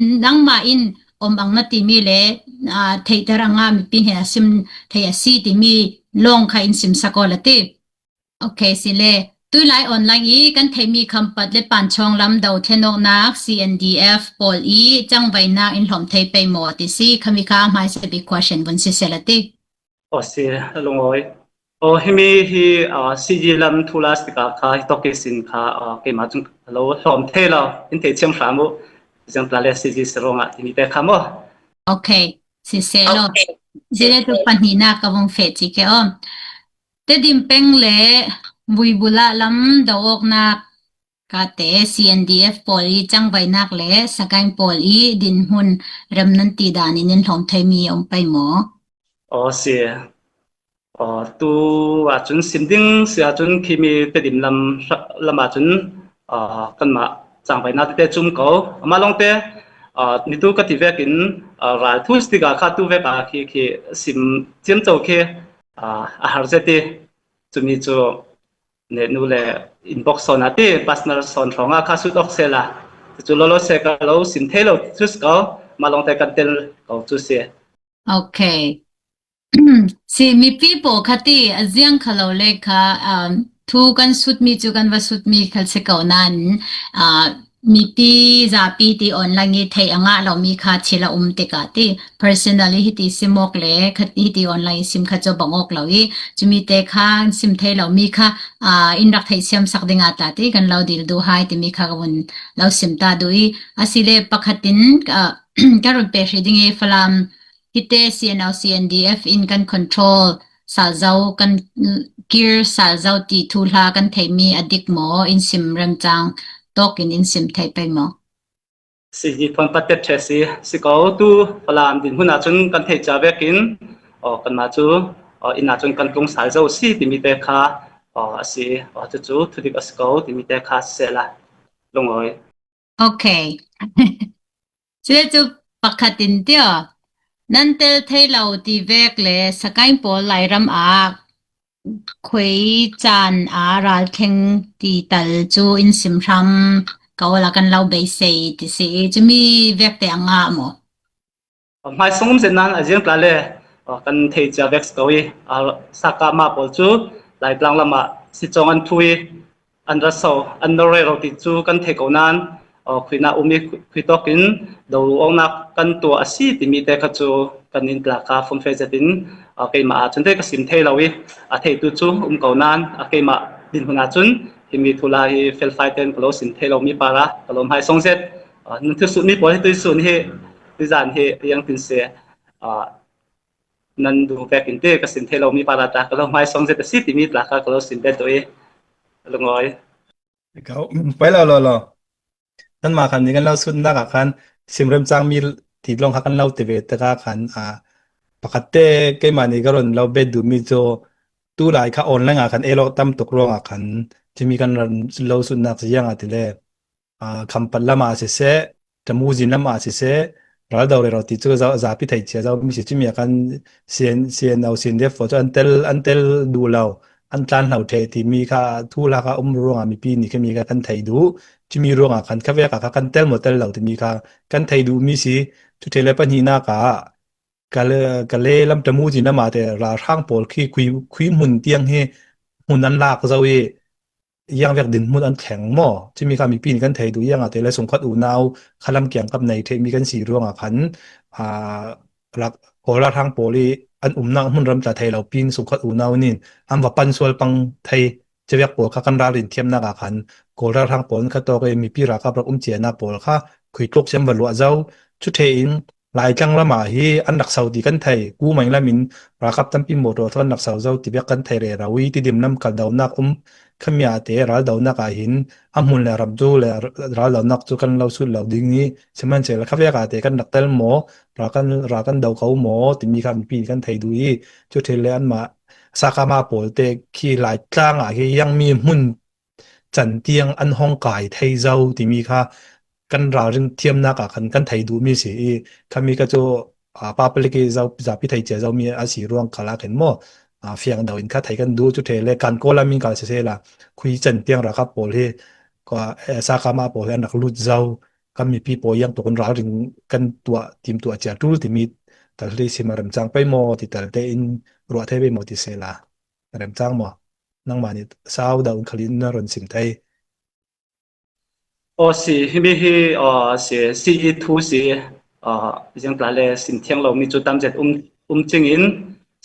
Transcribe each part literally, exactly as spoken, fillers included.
Nangmah in om ang na timi le, aa, theihter anga mipi hnenah sim thei a si timi lawng kha in simsak aw la ti. Ok, si le. Tulai online i kan theihmi Khampat le Panchawng lam do thlenawknak C N D F pawl i cangvainak in hlawm thei pei maw ti si, khami kha hmaisa bik khuashen vun si sela ti. Aw si, a lungawi. Aw, himi hi, aa, C G lam thu la sika kha hi tawk i sin kha, aa, keimah cun a lo hlawm thei lo, in thei chiam hram uh. Ziangtla le C G si ruangah timi te kha maw? Ok, si selo. Ok. Si le tu pahnihnak ka vung feh ci ke aw. Tedim peng le Vuibulah lam do awknak kate C N D F pawl i cangvainak le Sagaing pawl i dinhmun rem nan ti dan in in hlawm theimi a um pei maw? Aw si. Aw, tu ahcun sim ding si ahcun khimi Tedim lam, lam ahcun, aw, kanmah cangvainak tete cum ko. Amah lawngte, aw, nitu ka ti vekin, aw, ral thu si tikah kha tu vek ah khi, khi sim ciamco khi, aw, a har zet i. Cumi cu nehnu le inbox sawn ah ti, personal sawn hrawngah kha sut awk sehla. Cucu lolo seh ka lo sim thei lo cu si ko, mah lawngte kan tel ko cu si. Ok. Si, mipi pawl kha ti, a ziang kha lo le kha, um, thu kan sutmi cu kan va sutmi kha si ko nain, uh, mipi zapi ti online i theih a ngah lomi kha thil a um tikah ti, personally hiti sim awk le kha, hiti online i sim kha cu bang awk lo i, cumi te kha sim thei lomi kha, aa, in rak theih siamsak ding aa tla ti kan lo dil duh hai timi kha ka vun lo sim ta duh i, asile pakhat in, aa, ka run pe hri ding i Falam hite C N O C N D F in kan control sal zo, kan kir sal zo ti thu hla kan theihmi a dik maw, in sim remcang tawk in in sim thei pei maw? C G phone patet ṭhe si, si ko tu Falam dinhmun ahcun kan theih cia vekin, aw, kanmah cu, aw, inn ahcun kan tlung sal zo si timi te kha, aw, a si, aw, cucu thudik a si ko timi te kha sehla lungawi. Ok. Cule cu pakhat in ti aw, nan tel thei lo ti vek le Sagaing pawl Lairam ah khui caan aa ralthleng ti tal cu in sim hram ka awla kan lo beisei ti si i, cumi vekte a ngah maw? Hmaisung um zet nain a ziangtla le, aw, kan thei cia vek si ko i, aw, Sakama pawl cu Laitlang lam ah sicawng an phu i, an ra so, an nor rero ti cu kan thei ko nain, aw, khuinak um i khui, khuitawk in do awknak kan tuah a si timi te kha cu kan inn tla kha fumfe zetin, aw, keimah ahcun te ka sim thei lo i, a theitu cu um ko nain, a keimah dinhmun ahcun himi thu la hi felfai tein ka lo sim thei lomi par ah ka lo hmaisawng zet. Aw, nan thusutmi pawl hi tuisun hi, tuzan hi, a iangtin si, aw, nan duh vekin te ka sim thei lomi par ah tla ka lo hmaisawng zet a si timi tla kha ka lo sim bet i, a lungawi. Ko, poi lo, lo, lo. Nanmah khan ni kan lo sutnak ah khan sim remcang mi ti lawng kha kan lo ti ve tikah khan, aa, pakhat te keimah nih ka run lo bet duhmi cu tulai kha online ah khan elo tam tuk ruangah khan cumi kan run lo sutnak ziang ah ti le, aa, Khampat lam ah siseh, Ṭamuzin lam ah siseh, raldo rero ti cu za-, zapi thei cia zomi si cumi ah khan C N, C N O, C N D F pawl cu an tel, an tel duh lo, an tlan hlo ṭheh timi kha thu hla kha um ruangah mipi nih khami kha kan thei duh. Cumi ruangah khan kha vek ah kha kan tel maw tel lo timi kha kan thei duhmi si. Cu ṭheh le pahnihnak ah ka le, ka le lam Ṭamuzin lam ah te ralhrang pawl khi khui, khui hmun tiang hi hmun an lak zo i, iang vek dinhmun an thleng maw? Cumi kha mipi nih kan thei duh, iang ah te le sungkhat unau khalam kiangkap nei ṭhehmi kan si ruangah khan, aa, rak, Kawl ralhrang pawl i an umnak hmun ram tla thei lo pin sungkhat unau nin an va pan sual pang thei. Cuvek pawl kha kan ralrin thiamnak ah khan Kawl ralhrang pawl in kha tawk i mipi ralkap rak um cianak pawl kha khui tluk siam va luah zo. Cu ṭheh in Laitlang lam ah hi an rak so ti kan thei. Kumai lam in ralkap tampi motor cu an rak so zo ti bek kan thei rero i, Tidim lam kaldonak um khami ah te raldonak ah hin a hmun le ram cu le raldonak cu kan lo sut lo ding i, sihmanhsehlaw kha vek ah te kan rak tel maw, ral kan, ral kan do ko maw timi kha mipi kan thei duh i, cu ṭheh le anmah Sakama pawl te khi Laitlang ah hi iangmi hmun can tiang an hong kai thei zo timi kha kan ralrin thiamnak ah khan kan thei duhmi si i, khami kha cu, aa, public i zo, zapi thei cia zomi a si ruang kal ah khin maw, aa, fiang do in kha thei kan duh. Cu ṭheh le kan Kawl lam in kal sisehla khui can tiang ralkap pawl hi, kua, eh, Sakama pawl hi an rak lut zo. kan mipi pawl hiang tuk in ralring kan tuah, tim tuah cia tul timi tal hli sim a remcang pei maw ti tal te in ruah thei pei maw ti sela. Remcang maw? Nangmah nih sau dau in khalin na ron sim thei. Aw si, himi hi, aw si, si i thu si, aw, ziang tla le sim thiang lo mi cu tam zet um, um cing in,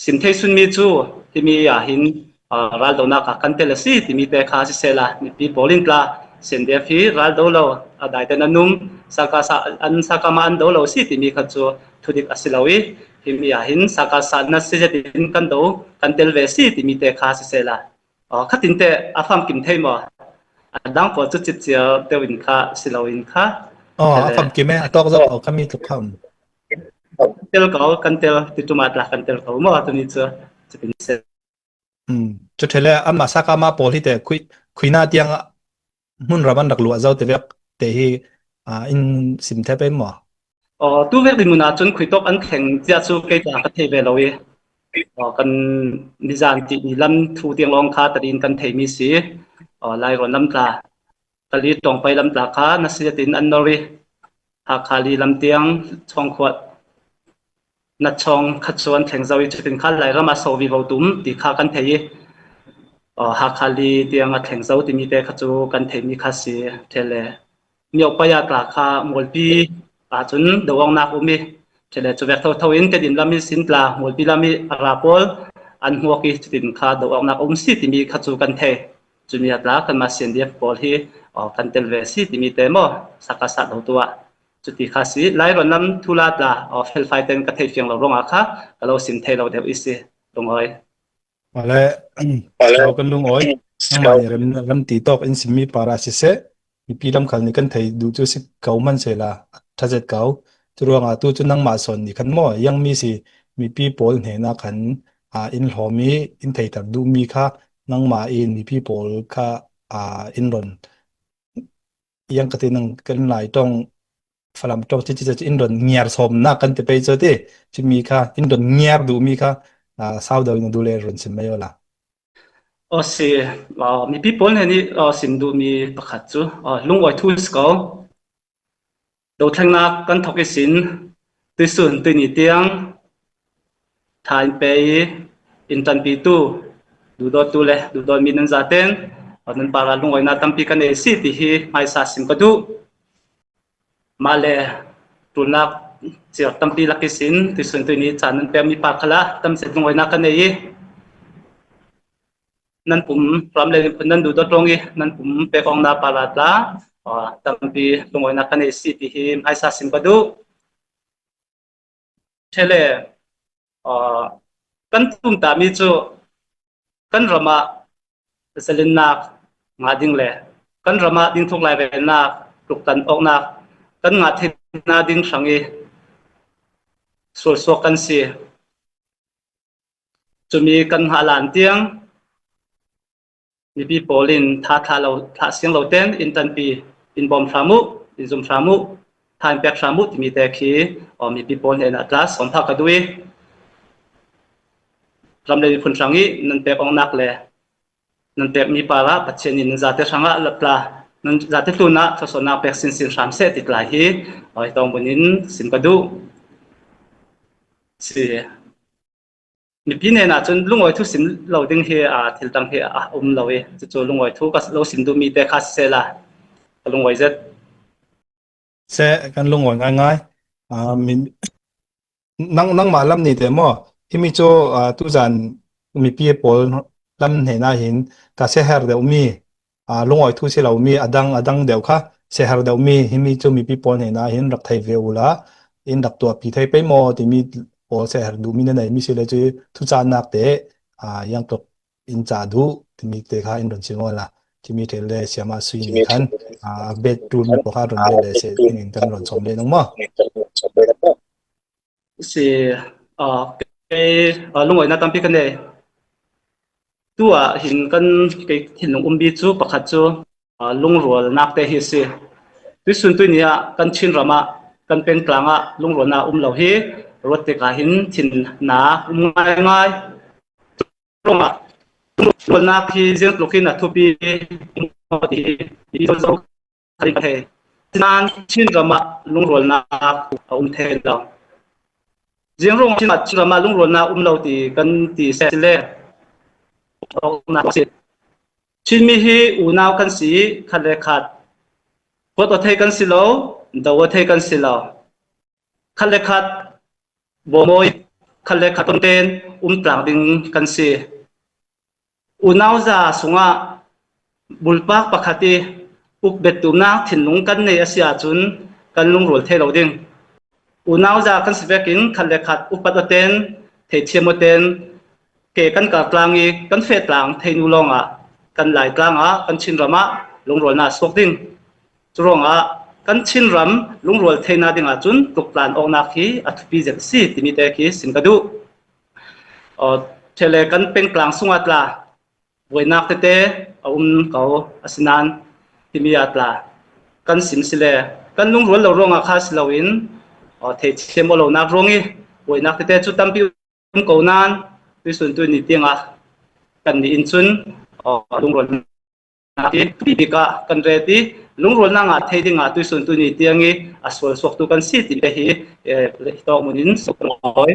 sim thei sun mi cu, himi ah hin, aw, raldonak ah kan tel a si, timi te kha sisela, mipi pawl in tla, C N D F hi raldo lo, a dai te na num, saka sa, an saka ma an do lo si, timi kha cu thudik a si lo i, himi ah hin, saka sa na si zet in kan do, kan tel ve si, timi te kha sisela. Aw, khatin te a famkim thei maw? A dang pawl cu citciar deuh in kha si lo in kha. Aw, a famkim e, a tawk zok aw, khami tluk kha um. Tel ko, kan tel, ti tu ma tla kan tel ko maw, tuni cu, cutin se. Hmm. Cu thele, an masa ka ma pawl hi te, khui, khuina tiang hmun ram an rak luah zo te vek te hi, ah, in sim thei pei maw? Aw, tu vek dinhmun ah cun khuitawk an thleng cia cu kei tla ka thei ve lo i, aw, kan nizan tih ni lam thu tiang lawng kha tadin kan theimi si. Aw, Lairon lam tla, Kali ṭawngpai lam tla kha na si tin an nor i, Hakhali lam tiang chawngkhuat na chawng kha cu an thleng zo i, cutin kha Lairam ah so vivo tum ti kha kan thei i, aw, Hakhali tiang a thleng zo timi te kha cu kan theimi kha si. Thele, Miopai ah tla kha Mualpi ahcun do awknak um i, thele cu vek thotho in Tedim lam i sin tla Mualpi lam i a ra pawl an hmuak i, cutin kha do awknak a um si timi kha cu kan thei. Cumi ah tla kanmah C N D F pawl hi, aw, kan tel ve si timi te maw, saka sat lo tu ah. Cuti kha si, Lairon lam thula tla, aw, felfai ten ka thei fiang lo ruangah kha ka lo sim thei lo deuh i si, lungawi. Vale, Vale. Sau kan lungawi. Nangmah nih rem, rem ti tawk in simmi par ah siseh, mipi lam khal nih kan thei duh cu si ko hman sehla, ṭha zet ko. Cu ruangah tu cu nangmah sawn nih khan maw, ziangmi si, mipi pawl hnenah khan, aa, in hlawm i, in theihter duhmi kha nangmah in mipi pawl kha, aa, in ron, ziang ka ti nang kan Lai ṭawng, Falam ṭawng ti, ti, ti, in ron ngiar sawmnak kan ti pei cu ti, cumi kha in ron ngiar duhmi kha, aa, sau deuh in a duh le ron sim mai awla. Aw si, aw, mipi pawl hnen i, aw, sim duhmi pakhat cu, aw, lungawi thu si ko. Dothlengnak kan thok ihsin tuisun tuini tiang ṭha in pe i in ṭanpitu, duhdawttu le duhdawtmi nan zaten, aw, nan parah lungawinak tampi kan ei si ti hi hmaisa sim ka duh. Mah le ṭulnak ciar tampi lak ihsin tuisun tuini caan nan pekmi par khalah tam zet lungawinak kan ei i, nan pum ram le phun nan duhdawt ruang i nan pum pek awknak parah tla, aa, tampi lungawinak kan ei si ti hi hmaisa sim ka duh. Thele, aa, kan tumtahmi cu kan ram ah zalennak ngah ding le kan ram ah dingthuk lai vennak tluktan awknak kan ngah theihna ding hrang i sualsuak kan si. Cumi kan hngah lan tiang mipi pawl in tha thlah lo, thlah siang lo ten in ṭanpi, in bawm hram uh, in zum hram uh, tha in pek hram uh timi te khi, aw, mipi pawl hnenah tla sawm phah ka duh i ram le miphun hrang i nan pek awknak le nan pekmi parah Pathian in nan zate hrangah tla, nan zate tlunah thluasuahnak pek sinsin hram seh ti tla hi, aw, hi tawng bunin sim ka duh. Si. Mipi hnenah cun lungawi thu sim lo ding hi, aa, thil dang hi a um lo i, cucu lungawi thu ka lo sim duhmi te kha sisehla ka lungawi zet. Seh, kan lungawi ngaingai. Aa, mi, nang, nangmah lam ni te maw? Himi cu, aa, tuzan mipi pawl lam hnenah hin ka siaher deuhmi, aa, lungawi thu si lomi a dang, a dang deuh kha siaher deuhmi, himi cu mipi pawl hnenah hin rak thei ve uhla, in rak tuahpi thei pei maw timi pawl siaher duhmi na neimi si le cu thucahnak te, aa, ziangtluk in cah duh timi te kha in ron sim awla, timi ṭhel le siama sui nih khan, aa, bet ṭulmi pawl kha ron bet le seh, tiin kan ron sawm le nung maw? Si, aa, kei, aa, lungawinak tampi ka nei. Tu ah hin kan kei thinlung ummi cu pakhat cu, aa, lungrualnak te hi a si. Tuisun tuini ah kan Chinram ah kan peng tlang ah lungrualnak um lo hi ruat tikah hin thinhna um ngaingai. Ruangah lungrualnak hi ziangtluk in a thupi ti hi zo kha ding thei. Sinan Chin ramah lungrualna a um thei lo. Zing ruang Chin, Chin ramah lungrualna um lo ti kan ti seh le. Chin mi hi unau kan si, khat le khat kut aw thei kan si lo, do aw thei kan si lo. Khat le khat bawmawi, khat le khat tonten um tlang ding kan si. Unauza sungah bulpak pakhat i ukbet tumna thinlung kan nei a si ahcun kan lungrual thei lo ding. Unauza kan si vekin khat le khat upat awten, theithiam awten, ke kan kar tlang i kan feh tlang theinu lawngah kan Lai tlangah kan Chin ramah lungrualna a suak ding. Curuangah kan Chin ram lungrual theihna dingah cun tlukplan awknak hi a thupi zet a si timi te khi sim ka duh. Aw, ṭhele kan pengtlang sungah tla buainak tete a um ko, asinain timi ah tla kan sim si le kan lungrual lo ruangah kha si loin, aw, theithiam aw lonak ruang i buainak tete cu tampi um ko nain tuisun tuni tiangah kan nih in cun, aw, lungrual nak i thupi bik ah kan ret i lungrualnak ngah thei dingah tuisun tuni tiang i a sual suaktu kan si timi hi, eh, tawk mun in suk kan awi.